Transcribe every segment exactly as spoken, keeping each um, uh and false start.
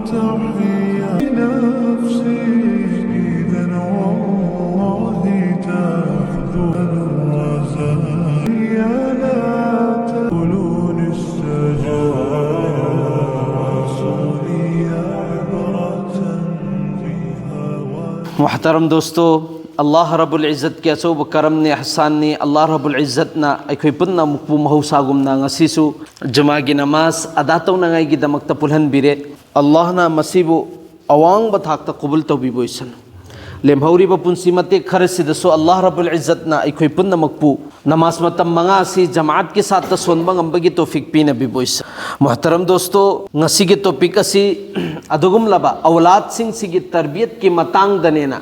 تحيا نفسي إذا والله تخذل الرزايا. لا تقولون السجايا، صوني عبرة بهوى. Muhtaram dosto, ꯑꯜꯂꯥꯍ ꯔꯕꯨꯜ ꯏꯖꯠꯀꯤ ꯑꯆꯧꯕ ꯀꯔꯝꯅꯤ, ꯑꯍꯁꯥꯟꯅꯤ꯫ ꯑꯜꯂꯥꯍ ꯔꯕꯨꯜ ꯏꯖꯠꯅ ꯑꯩꯈꯣꯏ ꯄꯨꯝꯅꯃꯛꯄꯨ ꯃꯍꯧꯁꯥꯒꯨꯝꯅ ꯉꯁꯤꯁꯨ ꯖꯨꯃꯥꯒꯤ ꯅꯃꯥꯖ ꯑꯗꯥ ꯇꯧꯅꯉꯥꯏꯒꯤꯗꯃꯛꯇ ꯄꯨꯜꯍꯟꯕꯤꯔꯦ꯫ ꯑꯜꯂꯥꯍꯅ ꯃꯁꯤꯕꯨ ꯑꯋꯥꯡꯕ ꯊꯥꯛꯇ ꯀꯕꯨꯜ ꯇꯧꯕꯤꯕ ꯑꯣꯏꯁꯅꯨ꯫ ꯂꯦꯝꯍꯧꯔꯤꯕ ꯄꯨꯟꯁꯤ ꯃꯇꯦꯛ ꯈꯔꯁꯤꯗꯁꯨ ꯑꯜꯂꯥꯍ ꯔꯕꯨꯜ ꯏꯖꯠꯅ ꯑꯩꯈꯣꯏ ꯄꯨꯝꯅꯃꯛꯄꯨ ꯅꯃꯥꯖ ꯃꯇꯝ ꯃꯉꯥ ꯑꯁꯤ ꯖꯃꯥꯠꯀꯤ ꯁꯥꯠꯇ ꯁꯣꯟꯕ ꯉꯝꯕꯒꯤ ꯇꯣꯐꯤꯛ ꯄꯤꯅꯕꯤꯕ ꯑꯣꯏꯁꯅꯨ꯫ ꯃꯨꯍꯇꯔꯝ ꯗꯣꯁꯇꯣ, ꯉꯁꯤꯒꯤ ꯇꯣꯄꯤꯛ ꯑꯁꯤ ꯑꯗꯨꯒꯨꯝꯂꯕ ꯑꯧꯂꯥꯗꯁꯤꯡꯁꯤꯒꯤ ꯇꯔꯕꯤꯌꯠꯀꯤ ꯃꯇꯥꯡꯗꯅꯦꯅ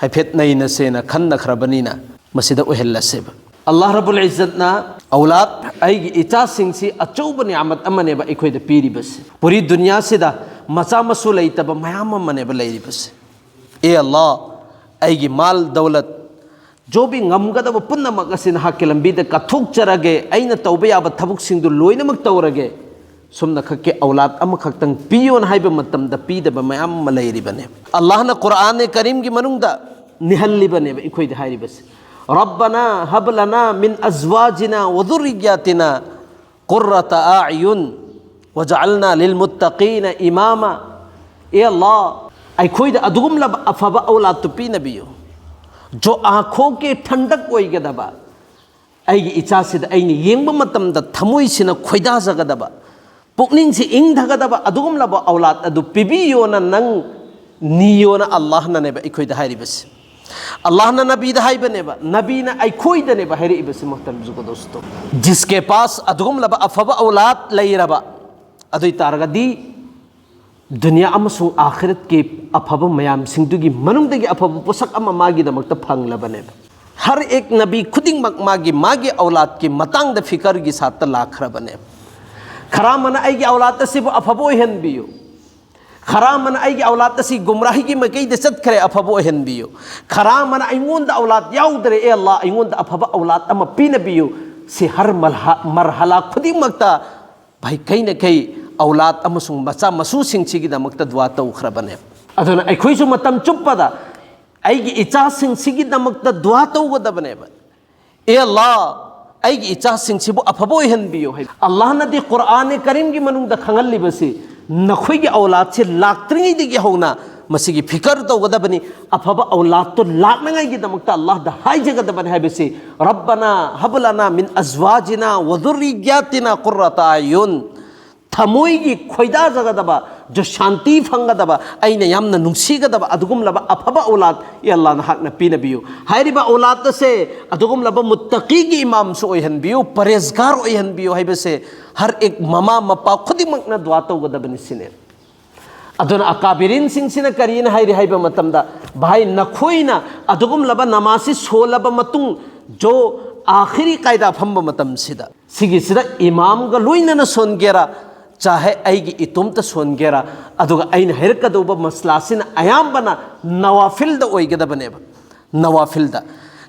ꯍꯥꯏꯐꯦꯠ ꯅꯩꯅꯁꯦꯅ ꯈꯟꯅꯈ꯭ꯔꯕꯅꯤꯅ ꯃꯁꯤꯗ ꯑꯣꯏꯍꯜꯂꯁꯦꯕ꯫ ꯑꯜꯂꯥꯍ ꯔꯕꯨꯜ ꯏꯖꯠꯅ ꯑꯧꯂꯥꯗ, ꯑꯩꯒꯤ ꯏꯆꯥꯁꯤꯡꯁꯤ ꯑꯆꯧꯕ ꯅꯤꯌꯥꯃꯠ ꯑꯃꯅꯦꯕ ꯑꯩꯈꯣꯏꯗ ꯄꯤꯔꯤꯕꯁꯤ꯫ ꯄꯨꯔꯤ ꯗꯨꯅꯤꯌꯥꯁꯤꯗ ꯃꯆꯥ ꯃꯁꯨ ꯂꯩꯇꯕ ꯃꯌꯥꯝ ꯑꯃꯅꯦꯕ ꯂꯩꯔꯤꯕꯁꯤ꯫ ꯑꯦ ꯑꯜꯂꯥꯍ, ꯑꯩꯒꯤ ꯃꯥꯜ ꯗꯧꯂꯠ, ꯖꯣꯕꯤ ꯉꯝꯒꯗꯕ ꯄꯨꯝꯅꯃꯛ ꯑꯁꯤ ꯅꯍꯥꯛꯀꯤ ꯂꯝꯕꯤꯗ ꯀꯠꯊꯣꯛꯆꯔꯒꯦ, ꯑꯩꯅ ꯇꯧꯕ ꯌꯥꯕ ꯊꯕꯛꯁꯤꯡꯗꯨ ꯂꯣꯏꯅꯃꯛ ꯇꯧꯔꯒꯦ, ꯁꯨꯝꯅ ꯈꯛꯀꯤ ꯑꯧꯂꯥꯗ ꯑꯃꯈꯛꯇꯪ ꯄꯤꯌꯣꯅ ꯍꯥꯏꯕ ꯃꯇꯝꯗ ꯄꯤꯗꯕ ꯃꯌꯥꯝ ꯑꯃ ꯂꯩꯔꯤꯕꯅꯦ꯫ ꯑꯜꯂꯥꯍꯅ ꯀꯨꯔꯥꯟ ꯀꯔꯤꯝꯒꯤ ꯃꯅꯨꯡꯗ ꯅꯤꯍꯜꯂꯤꯕꯅꯦꯕ ꯑꯩꯈꯣꯏꯗ ꯍꯥꯏꯔꯤꯕꯁꯦ, "ربنا هب لنا من أزواجنا وذرياتنا قرة أعين واجعلنا للمتقين إماما"꯫ ꯑꯦ ꯑꯜꯂꯥꯍ, ꯑꯩꯈꯣꯏꯗ ꯑꯗꯨꯒꯨꯝꯂꯕ ꯑꯐꯕ ꯑꯧꯂꯥꯗꯇꯨ ꯄꯤꯅꯕꯤꯌꯨ, ꯖꯣ ꯑꯥꯈꯣꯡꯒꯤ ꯊꯟꯗꯛ ꯑꯣꯏꯒꯗꯕ, ꯑꯩꯒꯤ ꯏꯆꯥꯁꯤꯗ ꯑꯩꯅ ꯌꯦꯡꯕ ꯃꯇꯝꯗ ꯊꯃꯣꯏꯁꯤꯅ ꯈꯣꯏꯗꯥꯖꯒꯗꯕ, ꯄꯨꯛꯅꯤꯡꯁꯤ ꯏꯪꯊꯒꯗꯕ ꯑꯗꯨꯒꯨꯝꯂꯕ ꯑꯧꯂꯥꯗ ꯑꯗꯨ ꯄꯤꯕꯤꯌꯣꯅ ꯅꯪ ꯅꯤꯌꯣꯅ ꯑꯜꯂꯥꯍꯅꯅꯦꯕ ꯑꯩꯈꯣꯏꯗ ꯍꯥꯏꯔꯤꯕꯁꯤ꯫ ꯑꯜꯂꯥꯍꯅ ꯅꯕꯤꯗ ꯍꯥꯏꯕꯅꯦꯕ, ꯅꯕꯤꯅ ꯑꯩꯈꯣꯏꯗꯅꯦꯕ ꯍꯥꯏꯔꯛꯏꯕꯁꯤ꯫ ꯃꯨꯍꯇꯔꯝ ꯖꯨꯒꯗꯣꯁꯇꯣ, ꯖꯤꯁꯀꯦ ꯄꯥꯁ ꯑꯗꯨꯒꯨꯝꯂꯕ ꯑꯐꯕ ꯑꯧꯂꯥꯗ ꯂꯩꯔꯕ, ꯑꯗꯨ ꯑꯣꯏ ꯇꯥꯔꯒꯗꯤ ꯗꯨꯅꯤꯌꯥ ꯑꯃꯁꯨꯡ ꯑꯥꯈꯤꯔꯠꯀꯤ ꯑꯐꯕ ꯃꯌꯥꯝꯁꯤꯡꯗꯨꯒꯤ ꯃꯅꯨꯡꯗꯒꯤ ꯑꯐꯕ ꯄꯣꯠꯁꯛ ꯑꯃ ꯃꯥꯒꯤꯗꯃꯛꯇ ꯐꯪꯂꯕꯅꯦꯕ꯫ ꯍꯔ ꯑꯦꯛ ꯅꯕꯤ ꯈꯨꯗꯤꯡꯃꯛ ꯃꯥꯒꯤ, ꯃꯥꯒꯤ ꯑꯧꯂꯥꯗꯀꯤ ꯃꯇꯥꯡꯗ ꯐꯤꯀꯔꯒꯤ ꯁꯥꯠꯇ ꯂꯥꯛꯈ꯭ꯔꯕꯅꯦꯕ꯫ ꯈꯔ ꯑꯃꯅ ꯑꯩꯒꯤ ꯑꯧꯂꯥꯗ ꯑꯁꯤꯕꯨ ꯑꯐꯕ ꯑꯣꯏꯍꯟꯕꯤꯌꯨ, ꯈꯔ ꯑꯃꯅ ꯑꯩꯒꯤ ꯑꯧꯂꯥꯗ ꯑꯁꯤ ꯒꯨꯝꯔꯥꯍꯤꯒꯤ ꯃꯥꯏꯀꯩꯗ ꯆꯠꯈ꯭ꯔꯦ, ꯑꯐꯕ ꯑꯣꯏꯍꯟꯕꯤꯌꯨ, ꯈꯔ ꯑꯃꯅ ꯑꯩꯉꯣꯟꯗ ꯑꯧꯂꯥꯗ ꯌꯥꯎꯗ꯭ꯔꯦ, ꯑꯦ ꯑꯜꯂꯥꯍ, ꯑꯩꯉꯣꯟꯗ ꯑꯐꯕ ꯑꯧꯂꯥꯗ ꯑꯃ ꯄꯤꯅꯕꯤꯌꯨ꯫ ꯁꯤ ꯍꯔ ꯃꯜꯍ-, ꯃꯔꯍꯂꯥ ꯈꯨꯗꯤꯡꯃꯛꯇ ꯚꯥꯏ, ꯀꯩꯅ ꯀꯩ ꯑꯧꯂꯥꯗ ꯑꯃꯁꯨꯡ ꯃꯆꯥ ꯃꯁꯨꯁꯤꯡꯁꯤꯒꯤꯗꯃꯛꯇ ꯗꯨꯋꯥ ꯇꯧꯈ꯭ꯔꯕꯅꯦꯕ꯫ ꯑꯗꯨꯅ ꯑꯩꯈꯣꯏꯁꯨ ꯃꯇꯝ ꯆꯨꯞꯄꯗ ꯑꯩꯒꯤ ꯏꯆꯥꯁꯤꯡꯁꯤꯒꯤꯗꯃꯛꯇ ꯗꯨꯋꯥ ꯇꯧꯒꯗꯕꯅꯦꯕ꯫ ꯑꯦ ꯑꯜꯂꯥ, ꯑꯩꯒꯤ ꯏꯆꯥꯁꯤꯡꯁꯤꯕꯨ ꯑꯐꯕ ꯑꯣꯏꯍꯟꯕꯤꯌꯨ ꯍꯥꯏ꯫ ꯑꯜꯂꯥꯍꯅꯗꯤ ꯀꯨꯔꯥꯟ ꯀꯔꯤꯝꯒꯤ ꯃꯅꯨꯡꯗ ꯈꯪꯍꯜꯂꯤꯕꯁꯤ, ꯅꯈꯣꯏꯒꯤ ꯑꯧꯂꯥꯗꯁꯤ ꯂꯥꯛꯇ꯭ꯔꯤꯉꯩꯗꯒꯤ ꯍꯧꯅ ꯃꯁꯤꯒꯤ ꯐꯤꯀꯔ ꯇꯧꯒꯗꯕꯅꯤ, ꯑꯐꯕ ꯑꯧꯂꯥꯗꯇꯣ ꯂꯥꯛꯅꯉꯥꯏꯒꯤꯗꯃꯛꯇ ꯑꯜꯂꯥꯍꯗ ꯍꯥꯏꯖꯒꯗꯕꯅꯤ ꯍꯥꯏꯕꯁꯤ, "ꯔꯕꯅꯥ ꯍꯕ ꯂꯅꯥ ꯃꯤꯟ ꯑꯖꯋꯥꯖꯤꯅꯥ ꯋ ꯖꯨꯔꯔꯤꯌꯥꯇꯤꯅꯥ ꯀꯨꯔꯔꯥꯇ ꯑꯌꯨꯟ", ꯊꯃꯣꯏꯒꯤ ꯈꯣꯏꯗꯥꯖꯒꯗꯕ, ꯖ ꯁꯥꯟꯇꯤ ꯐꯪꯒꯗꯕ, ꯑꯩꯅ ꯌꯥꯝꯅ ꯅꯨꯡꯁꯤꯒꯗꯕ ꯑꯗꯨꯒꯨꯝꯂꯕ ꯑꯐꯕ ꯑꯧꯂꯥꯗ ꯑꯦ ꯑꯜꯂꯥ ꯅꯍꯥꯛꯅ ꯄꯤꯅꯕꯤꯌꯨ꯫ ꯍꯥꯏꯔꯤꯕ ꯑꯧꯂꯥꯗ ꯑꯁꯦ ꯑꯗꯨꯒꯨꯝꯂꯕ ꯃꯨꯠꯇꯀꯤꯒꯤ ꯏꯃꯥꯝꯁꯨ ꯑꯣꯏꯍꯟꯕꯤꯌꯨ, ꯄꯔꯍꯦꯖꯒꯥꯔ ꯑꯣꯏꯍꯟꯕꯤꯌꯨ ꯍꯥꯏꯕꯁꯦ ꯍꯔ ꯑꯦꯛ ꯃꯃꯥ ꯃꯄꯥ ꯈꯨꯗꯤꯡꯃꯛꯅ ꯗꯨꯋꯥ ꯇꯧꯒꯗꯕꯅꯤ ꯁꯤꯅꯦ꯫ ꯑꯗꯨꯅ ꯑꯀꯥꯕꯤꯔꯤꯟꯁꯤꯡꯁꯤꯅ ꯀꯔꯤꯅ ꯍꯥꯏꯔꯤ ꯍꯥꯏꯕ ꯃꯇꯝꯗ, "ꯚꯥꯏ, ꯅꯈꯣꯏꯅ ꯑꯗꯨꯒꯨꯝꯂꯕ ꯅꯃꯥꯖꯁꯤ ꯁꯣꯜꯂꯕ ꯃꯇꯨꯡ, ꯖꯣ ꯑꯥꯈꯤꯔꯤ ꯀꯥꯏꯗꯥ ꯐꯝꯕ ꯃꯇꯝꯁꯤꯗ, ꯁꯤꯒꯤꯁꯤꯗ ꯏꯃꯥꯝꯒ ꯂꯣꯏꯅꯅ ꯁꯣꯟꯒꯦꯔꯥ, ꯆꯥꯍꯦ ꯑꯩꯒꯤ ꯏꯇꯣꯝꯇ ꯁꯣꯟꯒꯦꯔꯥ, ꯑꯗꯨꯒ ꯑꯩꯅ ꯍꯥꯏꯔꯛꯀꯗꯧꯕ ꯃꯁꯂꯥꯁꯤꯅ ꯑꯌꯥꯝꯕꯅ ꯅꯋꯥꯐꯤꯜꯗ ꯑꯣꯏꯒꯗꯕꯅꯦꯕ꯫ ꯅꯋꯥꯐꯤꯜꯗ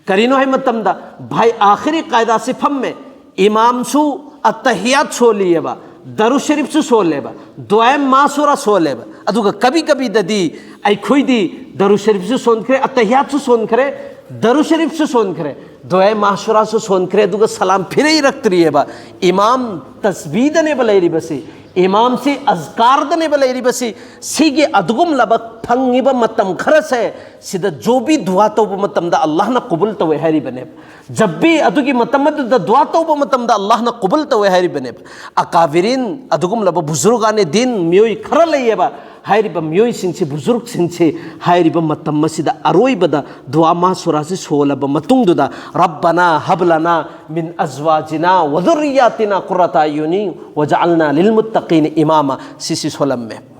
ꯀꯔꯤꯅꯣ ꯍꯥꯏꯕ ꯃꯇꯝꯗ, ꯚꯥꯏ, ꯑꯥꯈꯤꯔꯤ ꯀꯥꯏꯗꯥꯁꯤ ꯐꯝꯃꯦ, ꯏꯃꯥꯝꯁꯨ ꯑꯠꯇꯍꯤꯌꯥꯠ ꯁꯣꯜꯂꯤꯑꯕ, ꯗꯔꯨ ꯁꯔꯤꯐꯁꯨ ꯁꯣꯜꯂꯦꯕ, ꯗꯨꯑꯥ ꯃꯥꯁꯨꯔꯥ ꯁꯣꯜꯂꯦꯕ, ꯑꯗꯨꯒ ꯀꯕꯤ ꯀꯕꯤꯗꯗꯤ ꯑꯩꯈꯣꯏꯗꯤ ꯗꯔꯨ ꯁꯔꯤꯐꯁꯨ ꯁꯣꯟꯈ꯭ꯔꯦ, ꯑꯠꯇꯍꯤꯌꯥꯠꯁꯨ ꯁꯣꯟꯈ꯭ꯔꯦ, ꯗꯔꯨ ꯁꯔꯤꯐꯁꯨ ꯁꯣꯟꯈ꯭ꯔꯦ, ꯗꯨꯑꯥ ꯃꯥꯁꯨꯔꯥꯁꯨ ꯁꯣꯟꯈ꯭ꯔꯦ, ꯑꯗꯨꯒ ꯁꯂꯥꯝ ꯐꯤꯔꯩꯔꯛꯇ꯭ꯔꯤꯑꯕ꯫ ꯏꯃꯥꯝ ꯇꯁꯕꯤꯗꯅꯦꯕ ꯂꯩꯔꯤꯕꯁꯤ, ꯏꯃꯥꯝꯁꯤ ꯑꯖꯀꯥꯔꯗꯅꯦꯕ ꯂꯩꯔꯤꯕꯁꯤ꯫ ꯁꯤꯒꯤ ꯑꯗꯨꯒꯨꯝꯂꯕ ꯐꯪꯉꯤꯕ ꯃꯇꯝ ꯈꯔꯁꯦ ꯁꯤꯗ ꯖꯣꯕꯤ ꯗꯨꯋꯥ ꯇꯧꯕ ꯃꯇꯝꯗ ꯑꯜꯂꯥꯍꯅ ꯀꯨꯕꯨꯜ ꯇꯧꯋꯦ ꯍꯥꯏꯔꯤꯕꯅꯦꯕ꯫ ꯖꯕꯤ ꯑꯗꯨꯒꯤ ꯃꯇꯝ ꯑꯗꯨꯗ ꯗꯨꯋꯥ ꯇꯧꯕ ꯃꯇꯝꯗ ꯑꯜꯂꯥꯍꯅ ꯀꯨꯕꯨꯜ ꯇꯧꯋꯦ ꯍꯥꯏꯔꯤꯕꯅꯦꯕ꯫ ꯑꯀꯥꯕꯤꯔꯤꯟ, ꯑꯗꯨꯒꯨꯝꯂꯕ ꯕꯨꯖꯨꯔꯒꯥꯅꯦ ꯗꯤꯟ ꯃꯤꯑꯣꯏ ꯈꯔ ꯂꯩꯌꯦꯕ, ꯍꯥꯏꯔꯤꯕ ꯃꯤꯑꯣꯏꯁꯤꯡꯁꯤ, ꯕꯨꯖꯨꯔꯒꯁꯤꯡꯁꯤ ꯍꯥꯏꯔꯤꯕ ꯃꯇꯝ ꯑꯁꯤꯗ ꯑꯔꯣꯏꯕꯗ ꯗꯨꯋꯥ ꯃꯥꯁꯨꯔꯥꯁꯤ ꯁꯣꯜꯂꯕ ꯃꯇꯨꯡꯗꯨꯗ, "ꯔꯕꯅꯥ ꯍꯕ ꯂꯅꯥ ꯃꯤꯟ ꯑꯖꯋꯥꯖꯤꯅꯥ ꯋ ꯖꯨꯔꯔꯤꯌꯥꯇꯤꯅꯥ ꯀꯨꯔꯔꯥꯇ ꯑꯌꯨꯅꯤ ꯋ ꯖꯑꯜꯅꯥ ꯂꯤꯜ ꯃꯨꯠꯇꯀꯤꯅ ꯏꯃꯥꯃ", ꯁꯤꯁꯤ ꯁꯣꯜꯂꯝꯃꯦ꯫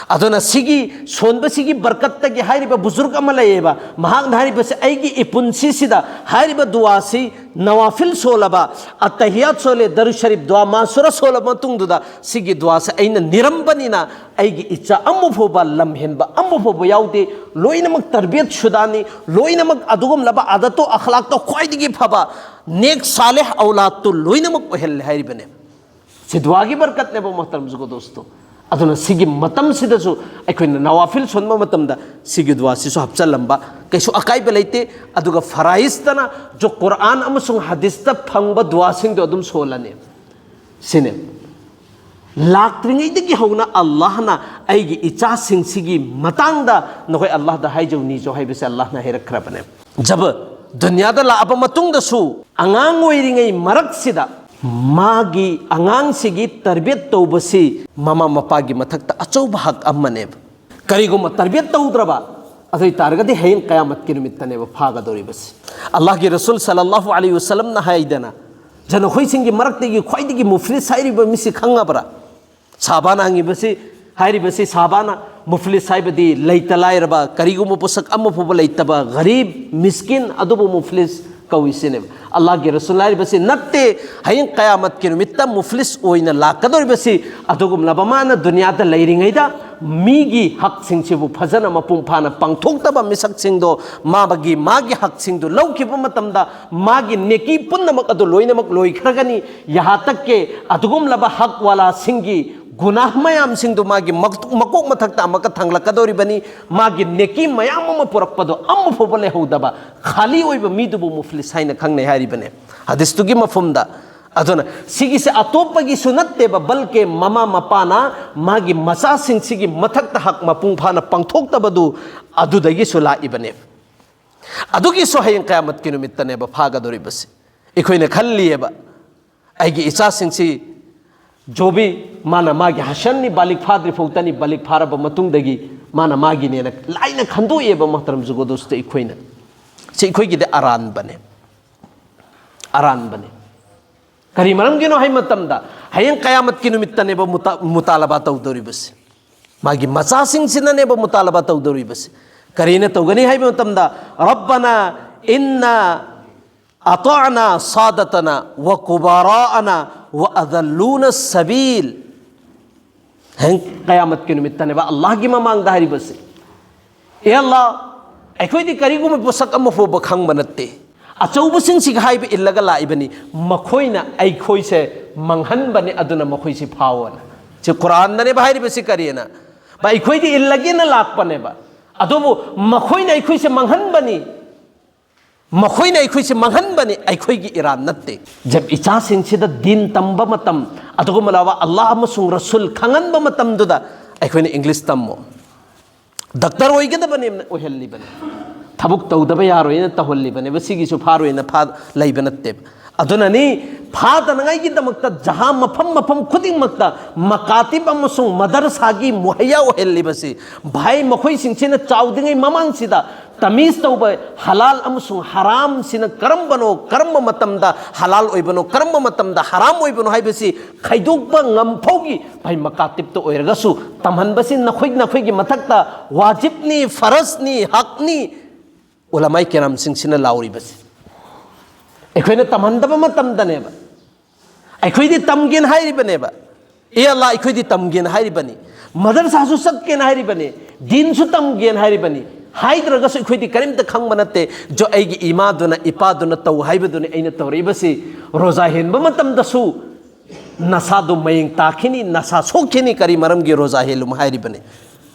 ꯑꯗꯨꯅ ꯁꯤꯒꯤ ꯁꯣꯟꯕꯁꯤꯒꯤ ꯕꯔꯀꯠꯇꯒꯤ ꯍꯥꯏꯔꯤꯕ ꯕꯨꯖꯨꯔꯒ ꯑꯃ ꯂꯩꯌꯦꯕ, ꯃꯍꯥꯛꯅ ꯍꯥꯏꯔꯤꯕꯁꯤ, "ꯑꯩꯒꯤ ꯏꯄꯨꯟꯁꯤꯁꯤꯗ ꯍꯥꯏꯔꯤꯕ ꯗꯨꯋꯥꯁꯤ ꯅꯋꯥꯐꯤꯜ ꯁꯣꯜꯂꯕ, ꯑꯠꯇꯍꯤꯌꯥꯠ ꯁꯣꯜꯂꯦ, ꯗꯔꯨ ꯁꯔꯤꯐ ꯗꯨꯋꯥ ꯃꯥꯁꯨꯔꯥ ꯁꯣꯜꯂꯕ ꯃꯇꯨꯡꯗꯨꯗ ꯁꯤꯒꯤ ꯗꯨꯋꯥꯁꯦ ꯑꯩꯅ ꯅꯤꯔꯝꯕꯅꯤꯅ ꯑꯩꯒꯤ ꯏꯆꯥ ꯑꯃ ꯐꯥꯎꯕ ꯂꯝꯍꯦꯟꯕ ꯑꯃ ꯐꯥꯎꯕ ꯌꯥꯎꯗꯦ, ꯂꯣꯏꯅꯃꯛ ꯇꯔꯕꯤꯌꯠ ꯁꯨꯗꯥꯅꯤ, ꯂꯣꯏꯅꯃꯛ ꯑꯗꯨꯒꯨꯝꯂꯕ ꯑꯥꯗꯠꯇꯣ ꯑꯈꯂꯥꯛꯇꯣ ꯈ꯭ꯋꯥꯏꯗꯒꯤ ꯐꯕ ꯅꯦꯛ ꯁꯥꯂꯦꯍ ꯑꯧꯂꯥꯗꯇꯨ ꯂꯣꯏꯅꯃꯛ ꯑꯣꯏꯍꯜꯂꯦ" ꯍꯥꯏꯔꯤꯕꯅꯦ꯫ ꯁꯤ ꯗꯨꯋꯥꯒꯤ ꯕꯔꯀꯠꯅꯦꯕ, ꯃꯣꯍꯇꯔꯝ ꯖꯨꯒꯣ ꯗꯣꯁꯇꯣ꯫ ꯑꯗꯨꯅ ꯁꯤꯒꯤ ꯃꯇꯝꯁꯤꯗꯁꯨ ꯑꯩꯈꯣꯏꯅ ꯅꯋꯥꯐꯤꯜ ꯁꯣꯟꯕ ꯃꯇꯝꯗ ꯁꯤꯒꯤ ꯗꯨꯋꯥꯁꯤꯁꯨ ꯍꯥꯞꯆꯜꯂꯝꯕ ꯀꯩꯁꯨ ꯑꯀꯥꯏꯕ ꯂꯩꯇꯦ꯫ ꯑꯗꯨꯒ ꯐꯔꯥꯏꯖꯇꯅ ꯖꯣ ꯀꯨꯔꯥꯟ ꯑꯃꯁꯨꯡ ꯍꯗꯤꯁꯇ ꯐꯪꯕ ꯗꯨꯋꯥꯁꯤꯡꯗꯣ ꯑꯗꯨꯝ ꯁꯣꯜꯂꯅꯤ꯫ ꯁꯤꯅꯦ꯫ ꯂꯥꯛꯇ꯭ꯔꯤꯉꯩꯗꯒꯤ ꯍꯧꯅ ꯑꯜꯂꯥꯍꯅ ꯑꯩꯒꯤ ꯏꯆꯥꯁꯤꯡꯁꯤꯒꯤ ꯃꯇꯥꯡꯗ ꯅꯈꯣꯏ ꯑꯜꯂꯥꯍꯗ ꯍꯥꯏꯖꯧ ꯅꯤꯖꯧ ꯍꯥꯏꯕꯁꯦ ꯑꯜꯂꯥꯍꯅ ꯍꯥꯏꯔꯛꯈ꯭ꯔꯕꯅꯦ꯫ ꯖꯕ ꯗꯨꯅꯤꯌꯥꯗ ꯂꯥꯛꯑꯕ ꯃꯇꯨꯡꯗꯁꯨ ꯑꯉꯥꯡ ꯑꯣꯏꯔꯤꯉꯩ ꯃꯔꯛꯁꯤꯗ ꯃꯥꯒꯤ ꯑꯉꯥꯡꯁꯤꯒꯤ ꯇꯔꯕꯤꯌꯠ ꯇꯧꯕꯁꯤ ꯃꯃꯥ ꯃꯄꯥꯒꯤ ꯃꯊꯛꯇ ꯑꯆꯧꯕ ꯍꯛ ꯑꯃꯅꯦꯕ꯫ ꯀꯔꯤꯒꯨꯝꯕ ꯇꯔꯕꯤꯌꯠ ꯇꯧꯗ꯭ꯔꯕ ꯑꯗꯨ ꯑꯣꯏ ꯇꯥꯔꯒꯗꯤ ꯍꯌꯦꯡ ꯀꯌꯥꯃꯠꯀꯤ ꯅꯨꯃꯤꯠꯇꯅꯦꯕ ꯐꯥꯒꯗꯧꯔꯤꯕꯁꯤ꯫ ꯑꯜꯂꯥꯍꯒꯤ ꯔꯁꯨꯜ ꯁꯜꯂꯜꯂꯥꯍꯨ ꯑꯂꯩꯍꯤ ꯋꯁꯜꯂꯝꯅ ꯍꯥꯏꯗꯅ, ꯖꯅꯈꯣꯏꯁꯤꯡꯒꯤ ꯃꯔꯛꯇꯒꯤ ꯈ꯭ꯋꯥꯏꯗꯒꯤ ꯃꯨꯐ꯭ꯂꯤꯁ ꯍꯥꯏꯔꯤꯕ ꯃꯤꯁꯤ ꯈꯪꯉꯕ꯭ꯔꯥ? ꯁꯥꯕꯥꯅ ꯍꯪꯉꯤꯕꯁꯤ, ꯍꯥꯏꯔꯤꯕꯁꯤ ꯁꯥꯕꯥꯅ ꯃꯨꯐ꯭ꯂꯤꯁ ꯍꯥꯏꯕꯗꯤ ꯂꯩꯇ ꯂꯥꯏꯔꯕ, ꯀꯔꯤꯒꯨꯝꯕ ꯄꯣꯠꯁꯛ ꯑꯃ ꯐꯥꯎꯕ ꯂꯩꯇꯕ, ꯒꯔꯤꯕ, ꯃꯤꯁꯀꯤꯟ, ꯑꯗꯨꯕꯨ ꯃꯨꯐ꯭ꯂꯤꯁ ꯀꯧꯏꯁꯤꯅꯦꯕ꯫ ꯑꯜꯂꯥꯍꯒꯤ ꯔꯁꯨꯜ ꯍꯥꯏꯔꯤꯕꯁꯤ ꯅꯠꯇꯦ, ꯍꯌꯦꯡ ꯀꯌꯥꯃꯠꯀꯤ ꯅꯨꯃꯤꯠꯇ ꯃꯨꯐ꯭ꯂꯤꯁ ꯑꯣꯏꯅ ꯂꯥꯛꯀꯗꯧꯔꯤꯕꯁꯤ ꯑꯗꯨꯒꯨꯝꯂꯕ ꯃꯥꯅ ꯗꯨꯅꯤꯌꯥꯗ ꯂꯩꯔꯤꯉꯩꯗ ꯃꯤꯒꯤ ꯍꯛꯁꯤꯡꯁꯤꯕꯨ ꯐꯖꯅ ꯃꯄꯨꯡ ꯐꯥꯅ ꯄꯥꯡꯊꯣꯛꯇꯕ ꯃꯤꯁꯛꯁꯤꯡꯗꯣ ꯃꯥꯒꯤ, ꯃꯥꯒꯤ ꯍꯛꯁꯤꯡꯗꯨ ꯂꯧꯈꯤꯕ ꯃꯇꯝꯗ ꯃꯥꯒꯤ ꯅꯦꯀꯤ ꯄꯨꯝꯅꯃꯛ ꯑꯗꯨ ꯂꯣꯏꯅꯃꯛ ꯂꯣꯏꯈ꯭ꯔꯒꯅꯤ꯫ ꯌꯍꯥ ꯇꯛ ꯀꯦ ꯑꯗꯨꯒꯨꯝꯂꯕ ꯍꯛ ꯋꯥꯂꯥꯁꯤꯡꯒꯤ ꯒꯨꯅꯥꯍ ꯃꯌꯥꯝꯁꯤꯡꯗꯨ ꯃꯥꯒꯤ ꯃꯛ-, ꯃꯀꯣꯛ ꯃꯊꯛꯇ ꯑꯃꯨꯛꯀ ꯊꯥꯡꯂꯛꯀꯗꯧꯔꯤꯕꯅꯤ꯫ ꯃꯥꯒꯤ ꯅꯦꯀꯤ ꯃꯌꯥꯝ ꯑꯃ ꯄꯨꯔꯛꯄꯗꯣ ꯑꯃ ꯐꯥꯎꯕ ꯂꯩꯍꯧꯗꯕ ꯈꯥꯂꯤ ꯑꯣꯏꯕ ꯃꯤꯗꯨꯕꯨ ꯃꯨꯐ꯭ꯂꯤꯁ ꯍꯥꯏꯅ ꯈꯪꯅꯩ ꯍꯥꯏꯔꯤꯕꯅꯦ ꯍꯗꯤꯁꯇꯨꯒꯤ ꯃꯐꯝꯗ꯫ ꯑꯗꯨꯅ ꯁꯤꯒꯤꯁꯦ ꯑꯇꯣꯞꯄꯒꯤꯁꯨ ꯅꯠꯇꯦꯕ, ꯕꯜꯀꯦ ꯃꯃꯥ ꯃꯄꯥꯅ ꯃꯥꯒꯤ ꯃꯆꯥꯁꯤꯡꯁꯤꯒꯤ ꯃꯊꯛꯇ ꯍꯛ ꯃꯄꯨꯡ ꯐꯥꯅ ꯄꯥꯡꯊꯣꯛꯇꯕꯗꯨ ꯑꯗꯨꯗꯒꯤꯁꯨ ꯂꯥꯛꯏꯕꯅꯦ꯫ ꯑꯗꯨꯒꯤꯁꯨ ꯍꯌꯦꯡ ꯀꯌꯥꯃꯠꯀꯤ ꯅꯨꯃꯤꯠꯇꯅꯦꯕ ꯐꯥꯒꯗꯧꯔꯤꯕꯁꯦ꯫ ꯑꯩꯈꯣꯏꯅ ꯈꯜꯂꯤꯑꯕ, ꯑꯩꯒꯤ ꯏꯆꯥꯁꯤꯡꯁꯤ ꯖꯣꯕꯤ ꯃꯥꯅ ꯃꯥꯒꯤ ꯍꯁꯟꯅꯤ, ꯕꯥꯂꯤꯛ ꯐꯥꯗ꯭ꯔꯤ ꯐꯥꯎꯇꯅꯤ, ꯕꯥꯂꯤꯛ ꯐꯥꯔꯕ ꯃꯇꯨꯡꯗꯒꯤ ꯃꯥꯅ ꯃꯥꯒꯤꯅꯦꯅ ꯂꯥꯏꯅ ꯈꯟꯗꯣꯛꯑꯦꯕ, ꯃꯣꯍꯇꯔꯝ ꯖꯨꯒꯣꯗꯣꯁꯇ ꯑꯩꯈꯣꯏꯅ꯫ ꯁꯤ ꯑꯩꯈꯣꯏꯒꯤꯗꯤ ꯑꯔꯥꯟꯕꯅꯦ, ꯑꯔꯥꯟꯕꯅꯦ꯫ ꯀꯔꯤ ꯃꯔꯝꯒꯤꯅꯣ ꯍꯥꯏ ꯃꯇꯝꯗ, ꯍꯌꯦꯡ ꯀꯌꯥꯃꯠꯀꯤ ꯅꯨꯃꯤꯠꯇꯅꯦꯕ ꯃꯨꯇꯥ-, ꯃꯨꯇꯥꯂꯕꯥ ꯇꯧꯗꯧꯔꯤꯕꯁꯦ꯫ ꯃꯥꯒꯤ ꯃꯆꯥꯁꯤꯡꯁꯤꯅꯅꯦꯕ ꯃꯨꯇꯥꯂꯕꯥ ꯇꯧꯗꯧꯔꯤꯕꯁꯦ꯫ ꯀꯔꯤꯅ ꯇꯧꯒꯅꯤ ꯍꯥꯏꯕ ꯃꯇꯝꯗ, "ꯔꯕꯅꯥ ꯏꯟꯅꯥ ꯑꯇꯥꯅꯥ ꯁꯥꯗꯇꯅꯥ ꯋ ꯀꯨꯕꯥꯔꯥꯑꯅꯥ ꯋ ꯑꯗꯜꯂꯨꯅ ꯁꯕꯤꯜ"꯫ ꯍꯌꯦꯡ ꯀꯌꯥꯃꯠꯀꯤ ꯅꯨꯃꯤꯠꯇꯅꯦꯕ ꯑꯜꯂꯥꯍꯒꯤ ꯃꯃꯥꯡꯗ ꯍꯥꯏꯔꯤꯕꯁꯦ꯫ "ꯑꯦ ꯑꯜꯂꯥ, ꯑꯩꯈꯣꯏꯗꯤ ꯀꯔꯤꯒꯨꯝꯕ ꯄꯣꯠꯁꯛ ꯑꯃ ꯐꯥꯎꯕ ꯈꯪꯕ ꯅꯠꯇꯦ, ꯑꯆꯧꯕꯁꯤꯡꯁꯤꯒ ꯍꯥꯏꯕ ꯏꯜꯂꯒ ꯂꯥꯛꯏꯕꯅꯤ꯫ ꯃꯈꯣꯏꯅ ꯑꯩꯈꯣꯏꯁꯦ ꯃꯥꯡꯍꯟꯕꯅꯤ, ꯑꯗꯨꯅ ꯃꯈꯣꯏꯁꯤ ꯐꯥꯎꯑꯣꯅ꯫ ꯁꯤ ꯀꯨꯔꯥꯟꯗꯅꯦꯕ ꯍꯥꯏꯔꯤꯕꯁꯤ꯫ ꯀꯔꯤꯅ? ꯕꯥ, ꯑꯩꯈꯣꯏꯗꯤ ꯏꯜꯂꯒꯦꯅ ꯂꯥꯛꯄꯅꯦꯕ, ꯑꯗꯨꯕꯨ ꯃꯈꯣꯏꯅ ꯑꯩꯈꯣꯏꯁꯦ ꯃꯥꯡꯍꯟꯕꯅꯤ꯫ ꯃꯈꯣꯏꯅ ꯑꯩꯈꯣꯏꯁꯦ ꯃꯥꯡꯍꯟꯕꯅꯤ, ꯑꯩꯈꯣꯏꯒꯤ ꯏꯔꯥꯟ ꯅꯠꯇꯦ꯫ ꯖꯕ ꯏꯆꯥꯁꯤꯡꯁꯤꯗ ꯗꯤꯟ ꯇꯝꯕ ꯃꯇꯝ, ꯑꯗꯨꯒꯨꯝꯂꯕ ꯑꯜꯂꯥꯍ ꯑꯃꯁꯨꯡ ꯔꯁꯨꯜ ꯈꯪꯍꯟꯕ ꯃꯇꯝꯗꯨꯗ ꯑꯩꯈꯣꯏꯅ ꯏꯪꯂꯤꯁ ꯇꯝꯃꯣ, ꯗꯥꯛꯇꯔ ꯑꯣꯏꯒꯗꯕꯅꯦꯅ ꯑꯣꯏꯍꯜꯂꯤꯕꯅꯤ, ꯊꯕꯛ ꯇꯧꯗꯕ ꯌꯥꯔꯣꯏꯅ ꯇꯧꯍꯜꯂꯤꯕꯅꯦꯕ꯫ ꯁꯤꯒꯤꯁꯨ ꯐꯥꯔꯣꯏꯅ ꯐꯥ ꯂꯩꯕ ꯅꯠꯇꯦꯕ꯫ ꯑꯗꯨꯅꯅꯤ, ꯐꯥꯗꯅꯉꯥꯏꯒꯤꯗꯃꯛꯇ ꯖꯍꯥ ꯃꯐꯝ ꯃꯐꯝ ꯈꯨꯗꯤꯡꯃꯛꯇ ꯃꯀꯥꯇꯤꯕ ꯑꯃꯁꯨꯡ ꯃꯗꯔꯁꯥꯒꯤ ꯃꯨꯍꯩꯌꯥ ꯑꯣꯏꯍꯜꯂꯤꯕꯁꯤ꯫ ꯚꯥꯏ, ꯃꯈꯣꯏꯁꯤꯡꯁꯤꯅ ꯆꯥꯎꯗ꯭ꯔꯤꯉꯩ ꯃꯃꯥꯡꯁꯤꯗ ꯇꯃꯤꯖ ꯇꯧꯕ, ꯍꯂꯥꯜ ꯑꯃꯁꯨꯡ ꯍꯔꯥꯝꯁꯤꯅ ꯀꯔꯝꯕꯅꯣ, ꯀꯔꯝꯕ ꯃꯇꯝꯗ ꯍꯂꯥꯜ ꯑꯣꯏꯕꯅꯣ, ꯀꯔꯝꯕ ꯃꯇꯝꯗ ꯍꯔꯥꯝ ꯑꯣꯏꯕꯅꯣ ꯍꯥꯏꯕꯁꯤ ꯈꯥꯏꯗꯣꯛꯄ ꯉꯝꯐꯥꯎꯒꯤ, ꯚꯥꯏ, ꯃꯀꯥꯇꯤꯞꯇ ꯑꯣꯏꯔꯒꯁꯨ ꯇꯝꯍꯟꯕꯁꯤ ꯅꯈꯣꯏ, ꯅꯈꯣꯏꯒꯤ ꯃꯊꯛꯇ ꯋꯥꯖꯤꯕꯅꯤ, ꯐꯔꯖꯅꯤ, ꯍꯛꯅꯤ꯫ ꯎꯂꯃꯥꯏ ꯀꯤꯔꯥꯝꯁꯤꯡꯁꯤꯅ ꯂꯥꯎꯔꯤꯕꯁꯤ ꯑꯩꯈꯣꯏꯅ ꯇꯝꯍꯟꯗꯕ ꯃꯇꯝꯗꯅꯦꯕ꯫ ꯑꯩꯈꯣꯏꯗꯤ ꯇꯝꯒꯦꯅ ꯍꯥꯏꯔꯤꯕꯅꯦꯕ꯫ ꯑꯦ ꯑꯜꯂꯥ, ꯑꯩꯈꯣꯏꯗꯤ ꯇꯝꯒꯦꯅ ꯍꯥꯏꯔꯤꯕꯅꯤ, ꯃꯗꯔꯁꯥꯁꯨ ꯆꯠꯀꯦꯅ ꯍꯥꯏꯔꯤꯕꯅꯤ, ꯗꯤꯟꯁꯨ ꯇꯝꯒꯦꯅ ꯍꯥꯏꯔꯤꯕꯅꯤ꯫ ꯍꯥꯏꯗ꯭ꯔꯒꯁꯨ ꯑꯩꯈꯣꯏꯗꯤ ꯀꯔꯤꯝꯇ ꯈꯪꯕ ꯅꯠꯇꯦ꯫ ꯖꯣ, ꯑꯩꯒꯤ ꯏꯃꯥꯗꯨꯅ, ꯏꯄꯥꯗꯨꯅ ꯇꯧ ꯍꯥꯏꯕꯗꯨꯅꯤ ꯑꯩꯅ ꯇꯧꯔꯛꯏꯕꯁꯤ꯫ ꯔꯣꯖꯥ ꯍꯦꯟꯕ ꯃꯇꯝꯗꯁꯨ ꯅꯁꯥꯗꯨ ꯃꯌꯦꯡ ꯇꯥꯈꯤꯅꯤ, ꯅꯁꯥ ꯁꯣꯛꯈꯤꯅꯤ꯫ ꯀꯔꯤ ꯃꯔꯝꯒꯤ ꯔꯣꯖꯥ ꯍꯦꯜꯂꯨ ꯍꯥꯏꯔꯤꯕꯅꯤ?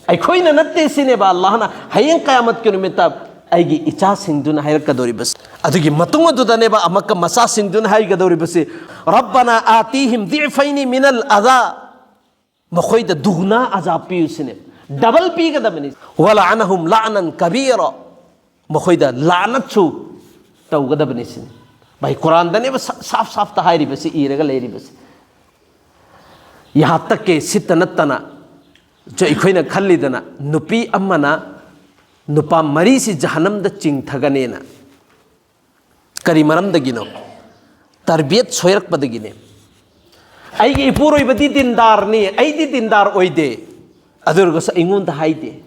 ꯑꯩꯈꯣꯏꯅ ꯅꯠꯇꯦ ꯁꯤꯅꯦꯕ ꯑꯜꯂꯥꯍꯅ ꯍꯌꯦꯡ ꯀꯌꯥꯃꯠꯀꯤ ꯅꯨꯃꯤꯠꯇ ꯑꯩꯒꯤ ꯏꯆꯥꯁꯤꯡꯗꯨꯅ ꯍꯥꯏꯔꯛꯀꯗꯧꯔꯤꯕꯁꯤ꯫ ꯑꯗꯨꯒꯤ ꯃꯇꯨꯡ ꯑꯗꯨꯗꯅꯦꯕ ꯑꯃꯨꯛꯀ ꯃꯆꯥꯁꯤꯡꯗꯨꯅ ꯍꯥꯏꯒꯗꯧꯔꯤꯕꯁꯤ, "ꯔꯕꯅꯥ ꯑꯥꯇꯤꯍꯤꯝ ꯗꯤꯐꯩꯅꯤ ꯃꯤꯅꯜ ꯑꯖꯥ", ꯃꯈꯣꯏꯗ ꯗꯨꯒꯅꯥ ꯑꯖꯥ ꯄꯤꯌꯨ ꯁꯤꯅꯦꯕ, ꯗꯕꯜ ꯄꯤꯒꯗꯕꯅꯤ꯫ "ꯋꯂꯑꯅꯍꯨꯝ ꯂꯑꯅꯟ ꯀꯕꯤꯔ", ꯃꯈꯣꯏꯗ ꯂꯥꯅꯠꯁꯨ ꯇꯧꯒꯗꯕꯅꯤ ꯁꯤꯅꯤ꯫ ꯚꯥꯏ, ꯀꯨꯔꯥꯟꯗꯅꯦꯕ ꯁꯥ-, ꯁꯥꯐ ꯁꯥꯐꯇ ꯍꯥꯏꯔꯤꯕꯁꯤ, ꯏꯔꯒ ꯂꯩꯔꯤꯕꯁꯤ꯫ ꯌꯥꯍꯥ ꯇꯛ ꯀꯦ ꯁꯤꯠꯇ ꯅꯠꯇꯅ, ꯖ-, ꯑꯩꯈꯣꯏꯅ ꯈꯜꯂꯤꯗꯅ, ꯅꯨꯄꯤ ꯑꯃꯅ ꯅꯨꯄꯥ ꯃꯔꯤꯁꯤ ꯖꯍꯅꯝꯗ ꯆꯤꯡꯊꯒꯅꯦꯅ꯫ ꯀꯔꯤ ꯃꯔꯝꯗꯒꯤꯅꯣ? ꯇꯔꯕꯤꯌꯠ ꯁꯣꯏꯔꯛꯄꯗꯒꯤꯅꯦ꯫ ꯑꯩꯒꯤ ꯏꯄꯨꯔꯣꯏꯕꯗꯤ ꯗꯤꯟꯗꯥꯔꯅꯤ, ꯑꯩꯗꯤ ꯗꯤꯟꯗꯥꯔ ꯑꯣꯏꯗꯦ, ꯑꯗꯨ ꯑꯣꯏꯔꯒꯁꯨ ꯑꯩꯉꯣꯟꯗ ꯍꯥꯏꯗꯦ꯫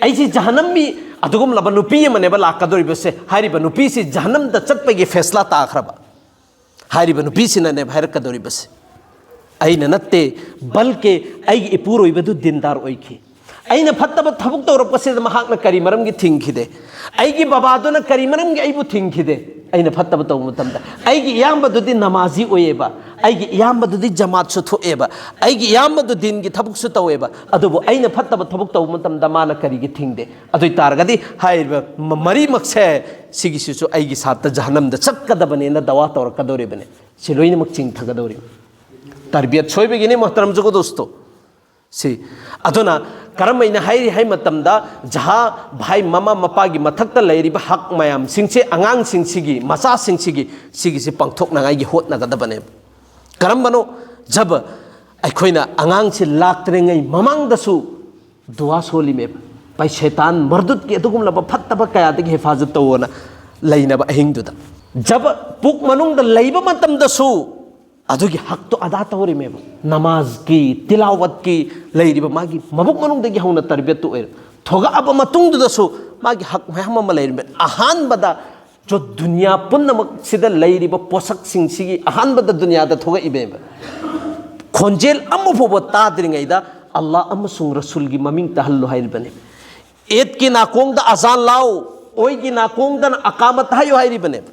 ꯑꯩꯁꯤ ꯖꯍꯅꯝꯃꯤ, ꯑꯗꯨꯒꯨꯝꯂꯕ ꯅꯨꯄꯤ ꯑꯃꯅꯦꯕ ꯂꯥꯛꯀꯗꯧꯔꯤꯕꯁꯦ꯫ ꯍꯥꯏꯔꯤꯕ ꯅꯨꯄꯤꯁꯤ ꯖꯍꯅꯝꯗ ꯆꯠꯄꯒꯤ ꯐꯦꯁꯂꯥ ꯇꯥꯈ꯭ꯔꯕ꯫ ꯍꯥꯏꯔꯤꯕ ꯅꯨꯄꯤꯁꯤꯅꯅꯦꯕ ꯍꯥꯏꯔꯛꯀꯗꯧꯔꯤꯕꯁꯦ, "ꯑꯩꯅ ꯅꯠꯇꯦ, ꯕꯜꯀꯦ ꯑꯩꯒꯤ ꯏꯄꯨꯔꯣꯏꯕꯗꯨ ꯗꯤꯟꯗꯥꯔ ꯑꯣꯏꯈꯤ꯫ ꯑꯩꯅ ꯐꯠꯇꯕ ꯊꯕꯛ ꯇꯧꯔꯛꯄꯁꯤꯗ ꯃꯍꯥꯛꯅ ꯀꯔꯤ ꯃꯔꯝꯒꯤ ꯊꯤꯡꯈꯤꯗꯦ? ꯑꯩꯒꯤ ꯕꯕꯥꯗꯨꯅ ꯀꯔꯤ ꯃꯔꯝꯒꯤ ꯑꯩꯕꯨ ꯊꯤꯡꯈꯤꯗꯦ?" ꯑꯩꯅ ꯐꯠꯇꯕ ꯇꯧꯕ ꯃꯇꯝꯗ ꯑꯩꯒꯤ ꯏꯌꯥꯝꯕꯗꯨꯗꯤ ꯅꯃꯥꯖꯤ ꯑꯣꯏꯌꯦꯕ, ꯑꯩꯒꯤ ꯏꯌꯥꯝꯕꯗꯨꯗꯤ ꯖꯃꯥꯠꯁꯨ ꯊꯣꯛꯑꯦꯕ, ꯑꯩꯒꯤ ꯏꯌꯥꯝꯕꯗꯨ ꯗꯤꯟꯒꯤ ꯊꯕꯛꯁꯨ ꯇꯧꯋꯦꯕ, ꯑꯗꯨꯕꯨ ꯑꯩꯅ ꯐꯠꯇꯕ ꯊꯕꯛ ꯇꯧꯕ ꯃꯇꯝꯗ ꯃꯥꯅ ꯀꯔꯤꯒꯤ ꯊꯤꯡꯗꯦ? ꯑꯗꯨ ꯑꯣꯏ ꯇꯥꯔꯒꯗꯤ ꯍꯥꯏꯔꯤꯕ ꯃ- ꯃꯔꯤꯃꯛꯁꯦ, ꯁꯤꯒꯤꯁꯤꯁꯨ ꯑꯩꯒꯤ ꯁꯥꯠꯇ ꯖꯍꯅꯝꯗ ꯆꯠꯀꯗꯕꯅꯦꯅ ꯗꯋꯥ ꯇꯧꯔꯛꯀꯗꯧꯔꯤꯕꯅꯦ꯫ ꯁꯤ ꯂꯣꯏꯅꯃꯛ ꯆꯤꯡꯊꯒꯗꯧꯔꯤꯕꯅꯤ꯫ ꯇꯔꯕꯤꯌꯠ ꯁꯣꯏꯕꯒꯤꯅꯤ, ꯃꯣꯍꯇꯔꯝ ꯖꯨꯒꯣ ꯗꯣꯁꯇꯣ꯫ ꯁꯤ ꯑꯗꯨꯅ ꯀꯔꯝꯍꯥꯏꯅ ꯍꯥꯏꯔꯤ ꯍꯥꯏ ꯃꯇꯝꯗ, ꯖꯍꯥ ꯚꯥꯏ, ꯃꯃꯥ ꯃꯄꯥꯒꯤ ꯃꯊꯛꯇ ꯂꯩꯔꯤꯕ ꯍꯛ ꯃꯌꯥꯝꯁꯤꯡꯁꯦ, ꯑꯉꯥꯡꯁꯤꯡꯁꯤꯒꯤ, ꯃꯆꯥꯁꯤꯡꯁꯤꯒꯤ, ꯁꯤꯒꯤꯁꯤ ꯄꯥꯡꯊꯣꯛꯅꯉꯥꯏꯒꯤ ꯍꯣꯠꯅꯒꯗꯕꯅꯦꯕ꯫ ꯀꯔꯝꯕꯅꯣ? ꯖꯕ ꯑꯩꯈꯣꯏꯅ ꯑꯉꯥꯡꯁꯤ ꯂꯥꯛꯇ꯭ꯔꯤꯉꯩ ꯃꯃꯥꯡꯗꯁꯨ ꯗꯨꯋꯥ ꯁꯣꯜꯂꯤꯃꯦꯕ꯫ ꯚꯥꯏ, ꯁꯩꯇꯥꯟ ꯃꯔꯗꯨꯠꯀꯤ ꯑꯗꯨꯒꯨꯝꯂꯕ ꯐꯠꯇꯕ ꯀꯌꯥꯗꯒꯤ ꯍꯤꯐꯥꯖꯠ ꯇꯧꯑꯣꯅ ꯂꯩꯅꯕ ꯑꯍꯤꯡꯗꯨꯗ꯫ ꯖꯕ ꯄꯨꯛ ꯃꯅꯨꯡꯗ ꯂꯩꯕ ꯃꯇꯝꯗꯁꯨ ꯑꯗꯨꯒꯤ ꯍꯛꯇꯣ ꯑꯗꯥ ꯇꯧꯔꯤꯃꯦꯕ꯫ ꯅꯃꯥꯖꯀꯤ, ꯇꯤꯂꯥꯋꯠꯀꯤ ꯂꯩꯔꯤꯕ ꯃꯥꯒꯤ ꯃꯕꯨꯛ ꯃꯅꯨꯡꯗꯒꯤ ꯍꯧꯅ ꯇꯔꯕꯤꯌꯠꯇꯨ ꯑꯣꯏꯔꯦ꯫ ꯊꯣꯛꯂꯛꯑꯕ ꯃꯇꯨꯡꯗꯨꯗꯁꯨ ꯃꯥꯒꯤ ꯍꯛ ꯃꯌꯥꯝ ꯑꯃ ꯂꯩꯔꯝꯃꯦ꯫ ꯑꯍꯥꯟꯕꯗ ꯖꯣ ꯗꯨꯅꯤꯌꯥ ꯄꯨꯝꯅꯃꯛꯁꯤꯗ ꯂꯩꯔꯤꯕ ꯄꯣꯠꯁꯛꯁꯤꯡꯁꯤꯒꯤ ꯑꯍꯥꯟꯕꯗ ꯗꯨꯅꯤꯌꯥꯗ ꯊꯣꯛꯂꯛꯏꯕꯅꯦꯕ꯫ ꯈꯣꯟꯖꯦꯜ ꯑꯃ ꯐꯥꯎꯕ ꯇꯥꯗ꯭ꯔꯤꯉꯩꯗ ꯑꯜꯂꯥꯍ ꯑꯃꯁꯨꯡ ꯔꯁꯨꯜꯒꯤ ꯃꯃꯤꯡ ꯇꯥꯍꯜꯂꯣ ꯍꯥꯏꯔꯤꯕꯅꯦꯕ꯫ ꯑꯦꯠꯀꯤ ꯅꯥꯀꯣꯡꯗ ꯑꯖꯥꯟ ꯂꯥꯎ, ꯑꯣꯏꯒꯤ ꯅꯥꯀꯣꯡꯗꯅ ꯑꯀꯥꯃꯠ ꯍꯥꯏꯌꯨ ꯍꯥꯏꯔꯤꯕꯅꯦꯕ꯫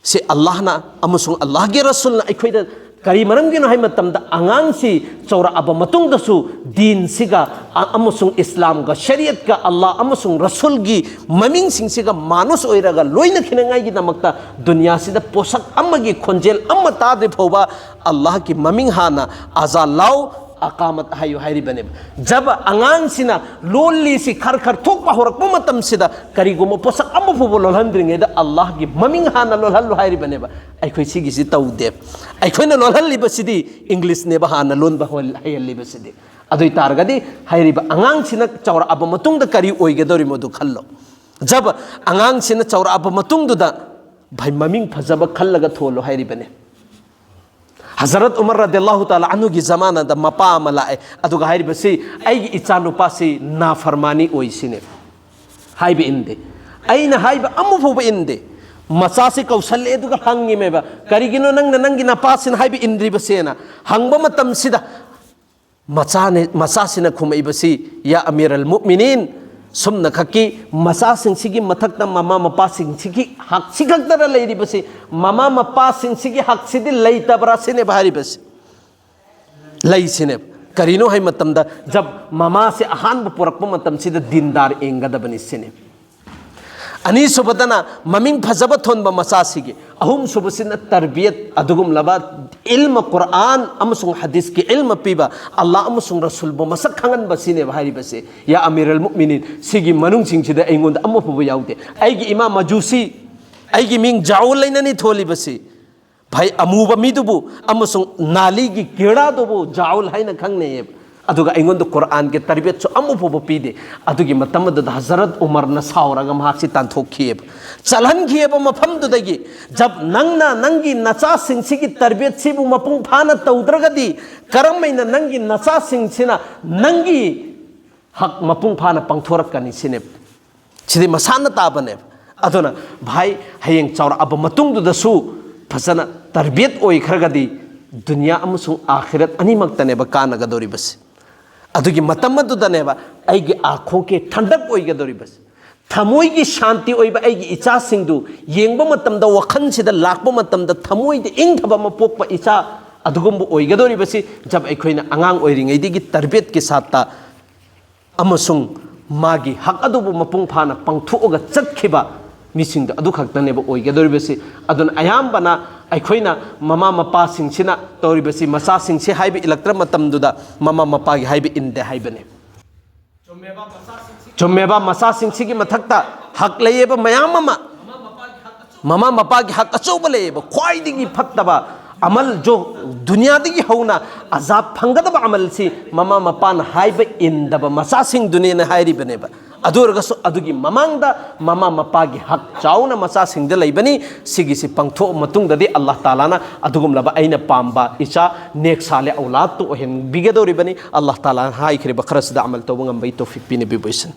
ꯁꯤ ꯑꯜꯂꯥꯍꯅ ꯑꯃꯁꯨꯡ ꯑꯜꯂꯥꯍꯒꯤ ꯔꯁꯨꯜꯅ ꯑꯩꯈꯣꯏꯗ ꯀꯔꯤ ꯃꯔꯝꯒꯤꯅꯣ ꯍꯥꯏ ꯃꯇꯝꯗ, ꯑꯉꯥꯡꯁꯤ ꯆꯥꯎꯔꯛꯑꯕ ꯃꯇꯨꯡꯗꯁꯨ ꯗꯤꯟꯁꯤꯒ ꯑ-, ꯑꯃꯁꯨꯡ ꯏꯁꯂꯥꯝꯒ, ꯁꯔꯤꯌꯠꯀ, ꯑꯜꯂꯥꯍ ꯑꯃꯁꯨꯡ ꯔꯁꯨꯜꯒꯤ ꯃꯃꯤꯡꯁꯤꯡꯁꯤꯒ ꯃꯥꯅꯨꯁ ꯑꯣꯏꯔꯒ ꯂꯣꯏꯅ ꯈꯤꯅꯉꯥꯏꯒꯤꯗꯃꯛꯇ ꯗꯨꯅꯤꯌꯥꯁꯤꯗ ꯄꯣꯠꯁꯛ ꯑꯃꯒꯤ ꯈꯣꯟꯖꯦꯜ ꯑꯃ ꯇꯥꯗ꯭ꯔꯤ ꯐꯥꯎꯕ ꯑꯜꯂꯥꯍꯒꯤ ꯃꯃꯤꯡ ꯍꯥꯟꯅ ꯑꯖꯥꯟ ꯂꯥꯎ, ꯑꯀꯥꯃꯠ ꯍꯥꯏꯌꯨ ꯍꯥꯏꯔꯤꯕꯅꯦꯕ꯫ ꯖꯕ ꯑꯉꯥꯡꯁꯤꯅ ꯂꯣꯜꯂꯤꯁꯤ ꯈꯔ ꯈꯔ ꯊꯣꯛꯄ ꯍꯧꯔꯛꯄ ꯃꯇꯝꯁꯤꯗ ꯀꯔꯤꯒꯨꯝꯕ ꯄꯣꯠꯁꯛ ꯑꯃ ꯐꯥꯎꯕ ꯂꯣꯜꯍꯟꯗ꯭ꯔꯤꯉꯩꯗ ꯑꯜꯂꯥꯍꯒꯤ ꯃꯃꯤꯡ ꯍꯥꯟꯅ ꯂꯣꯜꯍꯜꯂꯨ ꯍꯥꯏꯔꯤꯕꯅꯦꯕ꯫ ꯑꯩꯈꯣꯏ ꯁꯤꯒꯤꯁꯤ ꯇꯧꯗꯦ꯫ ꯑꯩꯈꯣꯏꯅ ꯂꯣꯜꯍꯜꯂꯤꯕꯁꯤꯗꯤ ꯏꯪꯂꯤꯁꯅꯦꯕ ꯍꯥꯟꯅ ꯂꯣꯟꯕ ꯍꯣꯜ-, ꯍꯩꯍꯜꯂꯤꯕꯁꯤꯗꯤ꯫ ꯑꯗꯨ ꯑꯣꯏ ꯇꯥꯔꯒꯗꯤ ꯍꯥꯏꯔꯤꯕ ꯑꯉꯥꯡꯁꯤꯅ ꯆꯥꯎꯔꯛꯑꯕ ꯃꯇꯨꯡꯗ ꯀꯔꯤ ꯑꯣꯏꯒꯗꯧꯔꯤꯃꯣ ꯑꯗꯨ ꯈꯜꯂꯣ꯫ ꯖꯕ ꯑꯉꯥꯡꯁꯤꯅ ꯆꯥꯎꯔꯛꯑꯕ ꯃꯇꯨꯡꯗꯨꯗ ꯚꯥꯏ, ꯃꯃꯤꯡ ꯐꯖꯕ ꯈꯜꯂꯒ ꯊꯣꯜꯂꯣ ꯍꯥꯏꯔꯤꯕꯅꯦ꯫ ꯍꯖꯔꯠ ꯎꯃꯔ ꯔꯗꯤꯌꯜꯂꯥꯍꯨ ꯇꯥꯂꯥ ꯑꯟꯍꯨꯒꯤ ꯖꯃꯥꯅꯗ ꯃꯄꯥ ꯑꯃ ꯂꯥꯛꯑꯦ, ꯑꯗꯨꯒ ꯍꯥꯏꯔꯤꯕꯁꯤ, "ꯑꯩꯒꯤ ꯏꯆꯥꯅꯨꯄꯥꯁꯤ ꯅꯥꯐꯔꯃꯥꯅꯤ ꯑꯣꯏꯁꯤꯅꯦ, ꯍꯥꯏꯕ ꯏꯟꯗꯦ, ꯑꯩꯅ ꯍꯥꯏꯕ ꯑꯃ ꯐꯥꯎꯕ ꯏꯟꯗꯦ"꯫ ꯃꯆꯥꯁꯤ ꯀꯧꯁꯜꯂꯦ, ꯑꯗꯨꯒ ꯍꯪꯉꯤꯃꯦꯕ, "ꯀꯔꯤꯒꯤꯅꯣ ꯅꯪꯅ ꯅꯪꯒꯤ ꯅꯄꯥꯁꯤꯅ ꯍꯥꯏꯕ ꯏꯟꯗ꯭ꯔꯤꯕꯁꯦꯅ?" ꯍꯪꯕ ꯃꯇꯝꯁꯤꯗ ꯃꯆꯥꯅꯦ, ꯃꯆꯥꯁꯤꯅ ꯈꯨꯝꯃꯛꯏꯕꯁꯤ, "ꯌꯥ ꯑꯃꯤꯔ ꯑꯜ ꯃꯨꯑꯃꯤꯅꯤꯟ, ꯁꯨꯝꯅ ꯈꯛꯀꯤ ꯃꯆꯥꯁꯤꯡꯁꯤꯒꯤ ꯃꯊꯛꯇ ꯃꯃꯥ ꯃꯄꯥꯁꯤꯡꯁꯤꯒꯤ ꯍꯛꯁꯤ ꯈꯛꯇꯗ ꯂꯩꯔꯤꯕꯁꯤ, ꯃꯃꯥ ꯃꯄꯥꯁꯤꯡꯁꯤꯒꯤ ꯍꯛꯁꯤꯗꯤ ꯂꯩꯇꯕ꯭ꯔꯥ ꯁꯤꯅꯦꯕ ꯍꯥꯏꯔꯤꯕꯁꯤ꯫ ꯂꯩꯁꯤꯅꯦꯕ꯫ ꯀꯔꯤꯅꯣ ꯍꯥꯏ ꯃꯇꯝꯗ, ꯖꯕ ꯃꯃꯥꯁꯦ ꯑꯍꯥꯟꯕ ꯄꯨꯔꯛꯄ ꯃꯇꯝꯁꯤꯗ ꯗꯤꯟꯗꯥꯔ ꯌꯦꯡꯒꯗꯕꯅꯤ ꯁꯤꯅꯦꯕ꯫ ꯑꯅꯤꯁꯨꯕꯗꯅ ꯃꯃꯤꯡ ꯐꯖꯕ ꯊꯣꯟꯕ ꯃꯆꯥꯁꯤꯒꯤ, ꯑꯍꯨꯝꯁꯨꯕꯁꯤꯅ ꯇꯔꯕꯤꯌꯠ, ꯑꯗꯨꯒꯨꯝꯂꯕ ꯏꯜꯃ ꯀꯨꯔꯑꯥꯟ ꯑꯃꯁꯨꯡ ꯍꯗꯤꯁꯀꯤ ꯏꯜꯃ ꯄꯤꯕ, ꯑꯜꯂꯥꯍ ꯑꯃꯁꯨꯡ ꯔꯁꯨꯜꯕꯨ ꯃꯁꯛ ꯈꯪꯍꯟꯕ ꯁꯤꯅꯦꯕ ꯍꯥꯏꯔꯤꯕꯁꯦ꯫ ꯌꯥ ꯑꯃꯤꯔ ꯑꯜ ꯃꯨꯛꯃꯤꯅꯤꯟ, ꯁꯤꯒꯤ ꯃꯅꯨꯡꯁꯤꯡꯁꯤꯗ ꯑꯩꯉꯣꯟꯗ ꯑꯃ ꯐꯥꯎꯕ ꯌꯥꯎꯗꯦ꯫ ꯑꯩꯒꯤ ꯏꯃꯥ ꯃꯖꯨꯁꯤ, ꯑꯩꯒꯤ ꯃꯤꯡ ꯖꯥꯎꯜ ꯂꯩꯅꯅꯤ ꯊꯣꯜꯂꯤꯕꯁꯤ꯫ ꯚꯥꯏ, ꯑꯃꯨꯕ ꯃꯤꯗꯨꯕꯨ ꯑꯃꯁꯨꯡ ꯅꯥꯂꯤꯒꯤ ꯀꯤꯔꯥꯗꯨꯕꯨ ꯖꯥꯎꯜ ꯍꯥꯏꯅ ꯈꯪꯅꯩꯌꯦꯕ꯫ ꯑꯗꯨꯒ ꯑꯩꯉꯣꯟꯗ ꯀꯨꯔꯑꯥꯟꯒꯤ ꯇꯔꯕꯤꯌꯠꯁꯨ ꯑꯃꯐꯥꯎꯕ ꯄꯤꯗꯦ꯫ ꯑꯗꯨꯒꯤ ꯃꯇꯝ ꯑꯗꯨꯗ ꯍꯖꯔꯠ ꯎꯃꯔꯅ ꯁꯥꯎꯔꯒ ꯃꯍꯥꯛꯁꯤ ꯇꯥꯟꯊꯣꯛꯈꯤꯑꯕ, ꯆꯠꯍꯟꯈꯤꯑꯕ ꯃꯐꯝꯗꯨꯗꯒꯤ꯫ ꯖꯕ ꯅꯪꯅ ꯅꯪꯒꯤ ꯅꯆꯥꯁꯤꯡꯁꯤꯒꯤ ꯇꯔꯕꯤꯌꯠꯁꯤꯕꯨ ꯃꯄꯨꯡ ꯐꯥꯅ ꯇꯧꯗ꯭ꯔꯒꯗꯤ, ꯀꯔꯝꯍꯥꯏꯅ ꯅꯪꯒꯤ ꯅꯆꯥꯁꯤꯡꯁꯤꯅ ꯅꯪꯒꯤ ꯍꯛ ꯃꯄꯨꯡ ꯐꯥꯅ ꯄꯥꯡꯊꯣꯔꯛꯀꯅꯤ ꯁꯤꯅꯦꯕ꯫ ꯁꯤꯗꯤ ꯃꯁꯥꯅ ꯇꯥꯕꯅꯦꯕ꯫ ꯑꯗꯨꯅ ꯚꯥꯏ, ꯍꯌꯦꯡ ꯆꯥꯎꯔꯛꯑꯕ ꯃꯇꯨꯡꯗꯨꯗꯁꯨ ꯐꯖꯅ ꯇꯔꯕꯤꯌꯠ ꯑꯣꯏꯈ꯭ꯔꯒꯗꯤ ꯗꯨꯅꯤꯌꯥ ꯑꯃꯁꯨꯡ ꯑꯥꯈꯤꯔꯠ ꯑꯅꯤꯃꯛꯇꯅꯦꯕ ꯀꯥꯟꯅꯒꯗꯧꯔꯤꯕꯁꯦ꯫ ꯑꯗꯨꯒꯤ ꯃꯇꯝ ꯑꯗꯨꯗꯅꯦꯕ ꯑꯩꯒꯤ ꯑꯥꯈꯣꯡꯀꯦ ꯊꯟꯗꯛ ꯑꯣꯏꯒꯗꯧꯔꯤꯕꯁꯦ꯫ ꯊꯃꯣꯏꯒꯤ ꯁꯥꯟꯇꯤ ꯑꯣꯏꯕ ꯑꯩꯒꯤ ꯏꯆꯥꯁꯤꯡꯗꯨ ꯌꯦꯡꯕ ꯃꯇꯝꯗ, ꯋꯥꯈꯜꯁꯤꯗ ꯂꯥꯛꯄ ꯃꯇꯝꯗ ꯊꯃꯣꯏꯗ ꯏꯪꯊꯕ ꯑꯃ ꯄꯣꯛꯄ ꯏꯆꯥ ꯑꯗꯨꯒꯨꯝꯕ ꯑꯣꯏꯒꯗꯧꯔꯤꯕꯁꯤ, ꯖꯕ ꯑꯩꯈꯣꯏꯅ ꯑꯉꯥꯡ ꯑꯣꯏꯔꯤꯉꯩꯗꯒꯤ ꯇꯔꯕꯤꯌꯠꯀꯤ ꯁꯥꯠꯇ ꯑꯃꯁꯨꯡ ꯃꯥꯒꯤ ꯍꯛ ꯑꯗꯨꯕꯨ ꯃꯄꯨꯡ ꯐꯥꯅ ꯄꯥꯡꯊꯣꯛꯑꯒ ꯆꯠꯈꯤꯕ ꯃꯤꯁꯤꯡꯗꯣ ꯑꯗꯨꯈꯛꯇꯅꯦꯕ ꯑꯣꯏꯒꯗꯧꯔꯤꯕꯁꯤ꯫ ꯑꯗꯨꯅ ꯑꯌꯥꯝꯕꯅ ꯑꯩꯈꯣꯏꯅ ꯃꯃꯥ ꯃꯄꯥꯁꯤꯡꯁꯤꯅ ꯇꯧꯔꯤꯕꯁꯤ, ꯃꯆꯥꯁꯤꯡꯁꯤ ꯍꯥꯏꯕ ꯏꯜꯂꯛꯇ꯭ꯔ ꯃꯇꯝꯗꯨꯗ ꯃꯃꯥ ꯃꯄꯥꯒꯤ ꯍꯥꯏꯕ ꯏꯟꯗꯦ ꯍꯥꯏꯕꯅꯦ꯫ ꯆꯨꯝꯃꯦꯕ, ꯃꯆꯥꯁꯤꯡꯁꯤꯒꯤ ꯃꯊꯛꯇ ꯍꯛ ꯂꯩꯌꯦꯕ ꯃꯌꯥꯝ ꯑꯃ꯫ ꯃꯃꯥ ꯃꯄꯥꯒꯤ ꯍꯛ ꯑꯆꯧꯕ ꯂꯩꯌꯦꯕ꯫ ꯈ꯭ꯋꯥꯏꯗꯒꯤ ꯐꯠꯇꯕ ꯑꯃꯜ ꯖꯣ, ꯗꯨꯅꯤꯌꯥꯗꯒꯤ ꯍꯧꯅ ꯑꯖꯥꯕ ꯐꯪꯒꯗꯕ ꯑꯃꯜꯁꯤ ꯃꯃꯥ ꯃꯄꯥꯅ ꯍꯥꯏꯕ ꯏꯟꯗꯕ ꯃꯆꯥꯁꯤꯡꯗꯨꯅꯦꯅ ꯍꯥꯏꯔꯤꯕꯅꯦꯕ꯫ ꯑꯗꯨ ꯑꯣꯏꯔꯒꯁꯨ ꯑꯗꯨꯒꯤ ꯃꯃꯥꯡꯗ ꯃꯃꯥ ꯃꯄꯥꯒꯤ ꯍꯛ ꯆꯥꯎꯅ ꯃꯆꯥꯁꯤꯡꯗ ꯂꯩꯕꯅꯤ꯫ ꯁꯤꯒꯤꯁꯤ ꯄꯥꯡꯊꯣꯛꯑ ꯃꯇꯨꯡꯗꯗꯤ ꯑꯜꯂꯥꯍ ꯇꯥꯂꯥꯅ ꯑꯗꯨꯒꯨꯝꯂꯕ ꯑꯩꯅ ꯄꯥꯝꯕ ꯏꯆꯥ ꯅꯦꯛ ꯁꯥꯂꯦ ꯑꯧꯂꯥꯗꯇꯨ ꯑꯣꯏꯍꯟꯕꯤꯒꯗꯧꯔꯤꯕꯅꯤ꯫ ꯑꯜꯂꯥꯍ ꯇꯥꯂꯥꯅ ꯍꯥꯏꯈ꯭ꯔꯤꯕ ꯈꯔꯁꯤꯗ ꯑꯃꯜ ꯇꯧꯕ ꯉꯝꯕꯒꯤ ꯇꯧꯐꯤꯛ ꯄꯤꯅꯕꯤꯕ ꯑꯣꯏꯁꯅꯨ꯫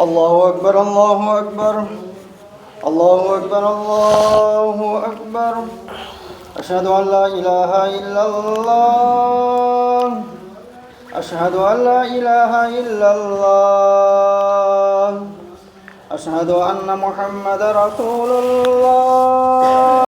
الله أكبر، الله أكبر. الله أكبر، الله أكبر. أشهد أن لا إله إلا الله. أشهد أن لا إله إلا الله. أشهد أن محمد رسول الله.